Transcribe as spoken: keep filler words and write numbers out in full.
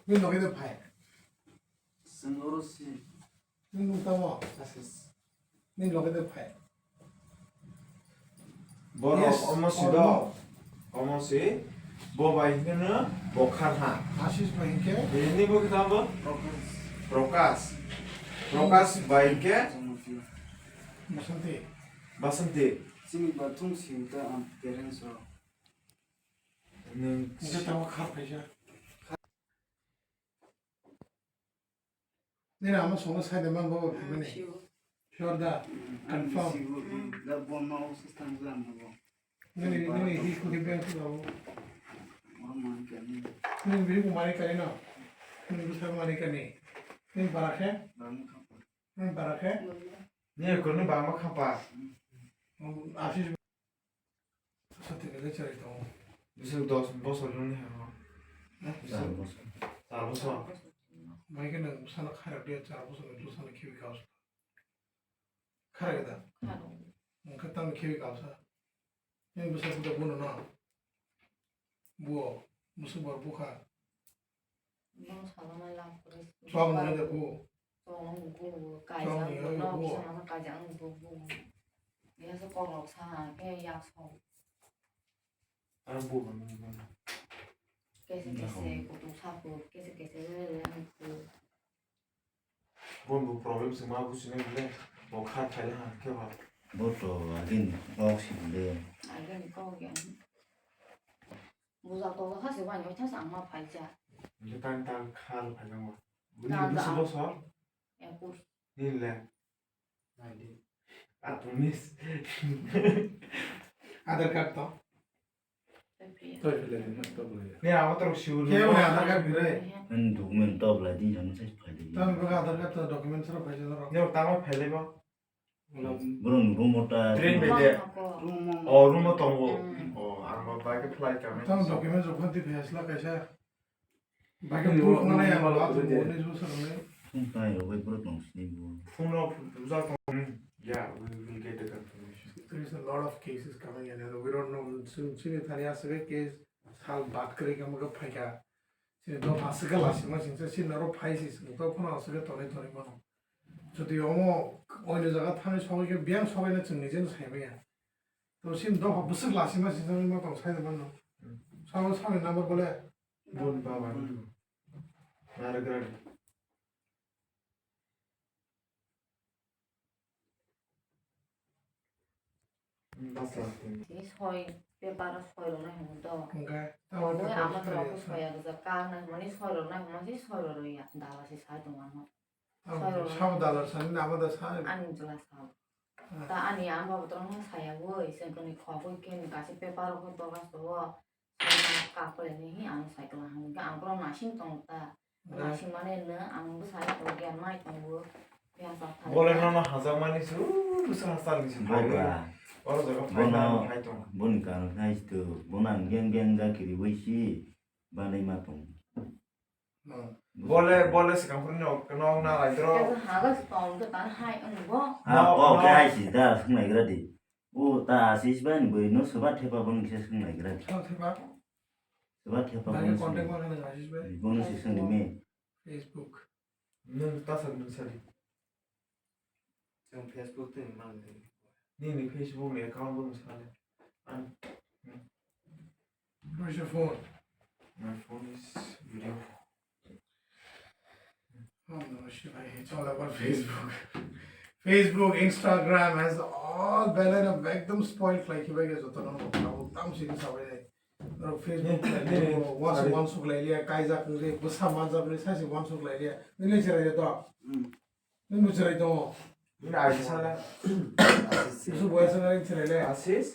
Nini loge de phai. Chwng oro si. Nini nung tamo? Asis. Nini loge de phai. Borok. Yes, omo si do. Omo si. Bo bai hinkhe no bo kha ha. Asis bai hinkhe? Nini bo khe tamo? Prakash. Prakash. Prakash bai hinkhe? Basanti. Basanti. Chini bathung si ta am parents rok. Nwng. Nini tamo kha phaisa. Nini ama songno sai de man bo phimani. Sure da. Confirm. Da bomma o system jam bo. Nini, nini hi kuri bank lo. Nini biri kumari kani no. Nini bisa kumari kani. Nini bara khe? Nini bara khe? Nini kurni bama khapa. Asis. Sotini le chari tongo. Bising dos bosor nungni ha. Char bosor. Char bosor. Bai khe nwng bwsano khairok de char bosor ni bwsano khibi kaus. Khairok da? Khairok. Nwng khe tamni khibi kausa. Nini bwsa buda bono no. Buo, bwswk bor bukha. Bono salama lab kwrwi. Chwng nungya de buo. Chwng nungya de buo. Chwng nungya de buo. Kaijak nungya de buo. Kaijak nungya de buo. Biya se kok rok sa ha, khe yak sok. Aro buo nungya de buo. Kese kese kutuk sa kutuk, kese kese le le ang kutuk. Bo bo problem se ma business le, bo kha thai ha khe ba. Bo to agin kok si le. Agin kok ya. Buja to ha se wani oi thasa ang ma phai cha. Nje tan tan kha lo phai jang wa. Bini busu bo so? Ekus. Ni le. Adonis. Aadhaar card to? Toi phile din, to bole. Ni ama to siu. Ke wani Aadhaar card gire? Ani document to bole din, jang sai phai din. Tamo ba Aadhaar card to document sara phai jang ro. Ni tamo phele ba? Bro, room o ta. Train bai de. O, room o tongo. O, ang ba bai ke flight ka. Tamo document rok phan ti phai asla kaisa. Bai ke proof mana ya, ba to bo ni so sa ne. Phone tai ro bai bro tong sini bo. Phone o puja tong. Yeah, we will get the confirmation. There is a lot of cases coming in and we don't know. Chini thani aswk case sal bat kri kam ka phaika. Chini dopha aswk lasi ma singsa chini naro phai si sing to phone aswk tonwi tonwi mano. Jodi omo oino jaga thani sogwi khe biyang sogwi na chwng nijeno sai maya. To chini dopha bwswk lasi ma singsa ma tong sai mano. Sabo sabo number bole. Bun baba. Nare grade. Tei soi paper o soi rwna hwnwi do. Hwnkhe tamo paper soi rwkha. Soi ya rwjak kar nai hwnmani soi rwna hwnmani soi rwya dala se sai tong ano. Sabo dala sani nama da sa. Ani jwla sa. Ta ani ang babo tong saya woi se kani khogoi khe ni kasi paper o khe bogas do. Kakle ni hi ang cycle hang ang pro nasing tong ta. Nasing mane no ang bwsai to gyan mai tongo. Yang sa thang. Bole nono hajak mani su bwsa hasal ni su. Boba. Oro jaga phai na phai tong. Boni karon hai to bona geng geng ja kiri wai si banai ma tong. Bole bole sikang phuru no no na lai dro. Haga tong to tan hai ang bo. Ha ko ke hai si da sunai gra di. O ta asis bai ni bwrwi no swba thepa bono kisa swng naigra. Swba thepa? Swba thepa bono swng. Bono se swng di me. Facebook. Nwng ta sa nwng sadi. Nwng Facebook tei mang di. Nini Facebook ni account bono sale. An. Where's your phone? My phone is video. Oh no, shit, I hate all about Facebook. Facebook, Instagram has all belai no ekdom spoil khlai khibai khe joto no tam tam sini sabai dai. Oro Facebook khlai ne, ne, ne, wansuk wansuk lai liya, kaijak ni, bwsa manjak ni, saisi wansuk lai liya. Nini cherai to. Nini cherai to. Nini aji sala. Isu boya sala nini cherai le. Asis.